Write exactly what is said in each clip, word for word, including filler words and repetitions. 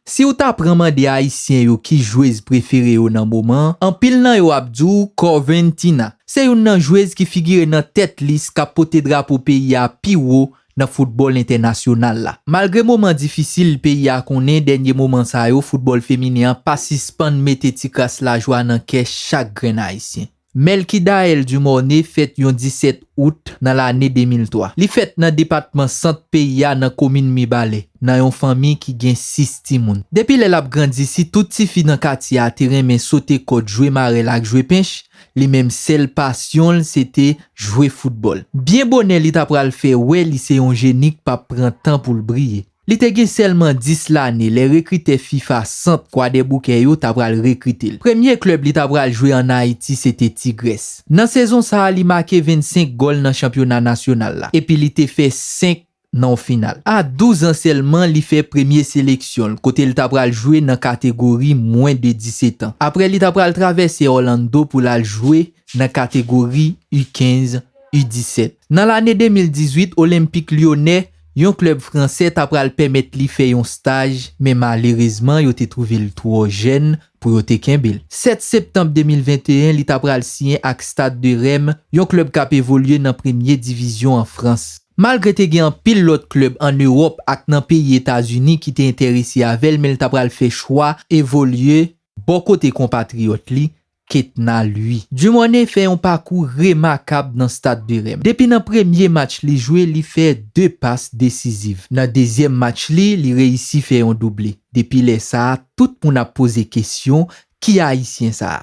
Si w ta pran mande Ayisyen yo ki jwez prefere yo nan moman an, anpil nan yo ap di w Corventina. Se youn nan jwez ki figire nan tèt lis k ap pote drapo peyi a pi wo nan foutbòl entènasyonal la. Malgre moman difisil peyi a konnen dènye moman sa yo, foutbòl feminen an pa sispann mete ti kras lajwa nan kè chak grenn Ayisyen. Melkidaël Dumornay fèt yon disèt out nan lane de mil twa. Li fèt nan depatman Sant peyi a nan komin Mibalè, nan yon fanmi ki gen sis timoun. Depi lè l ap grandi, si tout tifi nan katye a te renmen sote kòd, jwe marèl ak jwe pench, li menm sèl pasyon l se te jwe foutbòl. Byen bonè li ta pral fè wè li se yon jeni k p ap pran tan pou l briye. Li te gen sèlman dis lane lè rekritè fifa Sant Kwadèboukè yo ta pral rekrite l. Premye klèb li ta pral jwe ann Ayiti se te Tigrès. Nan sezon sa a, li make vennsenk gòl nan chanpyona nasyonal la, epi li te fè senk nan yon final. A douz an sèlman, li fè premye seleksyon l, kote l ta pral jwe nan kategori mwen de disèt an. Apre, li ta pral travèse Orlando pou l al jwe nan kategori U kenz, U disèt. Nan lane de mil dizuit, Olympique Lyonnais, yon klèb fransè, ta pral pèmèt li fè yon staj, men malerezman, yo te twouve l twò jèn pou yo te kenbe l. Sèt septanm de mil venteyen, li ta pral siyen ak Stade de Reims, yon klèb k ap evolye nan premye divizyon an Frans. Malgre te gen anpil lòt klèb ann Ewòp ak nan peyi Etazini ki te enterese avè l, men l ta pral fè chwa evolye bò kote konpatriyòt li, Ketna Louis. Dumornay fè yon pakou remakab nan Stade de Reims. Depi nan premye match li jwe, li fè de pas desiziv. Nan dezyèm match li, li reyisi fè yon double. Depi lè sa a, tout moun ap poze kesyon, ki Ayisyen sa a?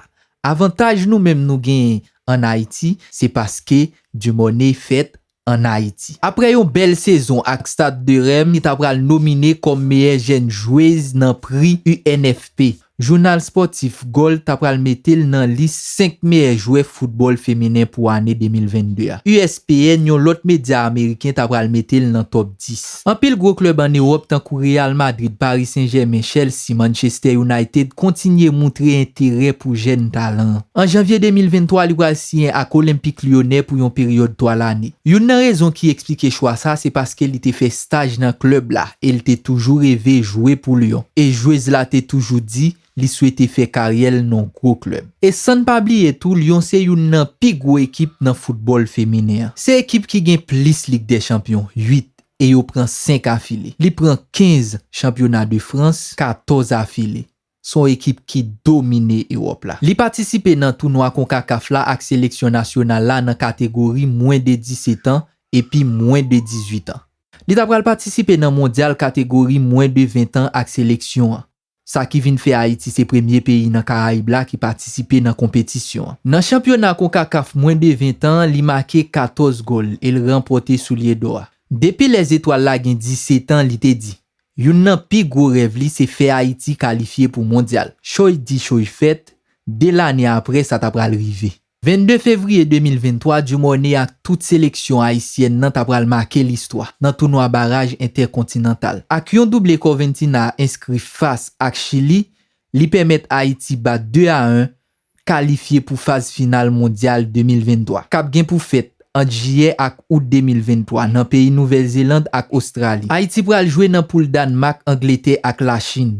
Avantaj nou menm nou genyen ann Ayiti, se paske Dumornay fèt ann Ayiti. Apre yon bèl sezon ak Stade de Reims, li ta pral nomine kòm meyè jèn jwez nan pri U N F P. Jounal spòtif Goal ta pral mete l nan lis senk meyè jwè foutbòl feminen pou ane de mil vennde a. U S P N, yon lòt medya ameriken, ta pral mete l nan tòp dis. Anpil gwo klèb ann Ewòp, tankou Real Madrid, Paris Saint-Germain, Chelsea, Manchester United, kontinye moutre enterè pou jèn talan an. An janvye de mil venntwa, li pral siyen ak Olympique Lyonnais pou yon peryòd twa lane. Youn nan rezon ki eksplike chwa sa, se paske li te fè staj nan klèb la e l te toujou reve jwe pou Lyon. E jwez la te toujou di li swete fè karyè l nan yon gwo klèb. E san n pa bliye tou, Lyon se youn nan pi gwo ekip nan foutbòl feminen an. Se ekip ki gen plis Lig dè Chanpyon, uit, e yo pran senk afile. Li pran kenz chanpyona de Frans, katòz afile. Se yon ekip ki domine Ewòp la. Li patisipe nan tounwa konkakaf la ak seleksyon nasyonal la nan kategori mwen de disèt an epi mwen de dizuit an. Li ta pral patisipe nan mondyal kategori mwen de ven an ak seleksyon an. Sa ki vin fè Ayiti se premye peyi nan Karayib la ki patisipe nan konpetisyon an. Nan chanpyona konkakaf mwen de ven an, li make katòz gòl e l ranpòte soulye dò a. Depi lè zetwal la gen disèt an, li te di, youn nan pi gwo rèv li se fè Ayiti kalifye pou mondyal. Choy di choy fèt, de lane apre sa ta pral rive. Vennde fevriye de mil venntwa, Dumornay ak tout seleksyon ayisyèn nan ta pral make listwa nan tounwa baraj entèkontinantal. Ak yon double Corventina enskri fas ak Chili, li pèmèt Ayiti bat de a en, kalifye pou faz final mondyal de mil venntwa, k ap gen pou fèt ant jiyè ak out de mil venntwa nan peyi Nouvèl Zeland ak Ostrali. Ayiti pral jwe nan poul Dànmak, Angletè ak Lachin.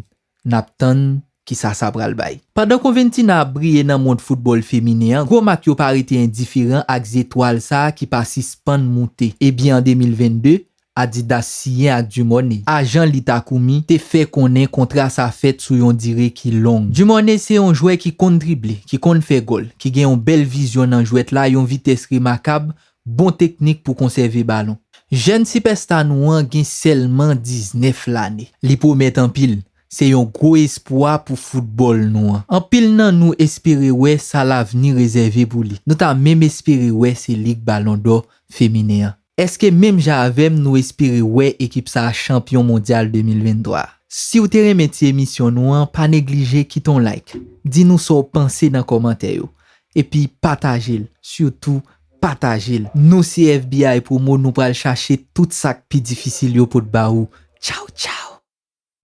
N ap tann kisa sa pral bay. Pandan Corventina ap briye nan mond foutbòl feminen an, gwo mak yo pa rete endiferan ak zetwal sa a ki pa sispann moute. Ebyen, an de mil vennde, Adidas siyen ak Dumornay. Ajan li, Takumi, te fè konnen kontra sa fèt sou yon dire ki long. Dumornay se yon jwè ki konn drible, ki konn fè gòl, ki gen yon bèl vizyon nan jwèt la, yon vitès remakab, bon teknik pou konsève balon. Jèn sipèsta nou an gen sèlman diznèf lane. Li pwomèt anpil. Se yon gwo espwa pou foutbòl nou an. Anpil nan nou espere wè sa lavni rezève pou li. Nou ta menm espere wè se Lig Balon dò feminen an. Èske menm jan avè m nou espere wè ekip sa a chanpyon mondyal de mil venntwa a? Si w te renmen ti emisyon nou an, pa neglije kite yon like. Di nou sa w panse nan kòmantè yo. Epi pataje l, sitou pataje l. Nou se F B I Promo, nou pral chache tout sa k pi difisil yo pot ba ou. Tchaw, tchaw!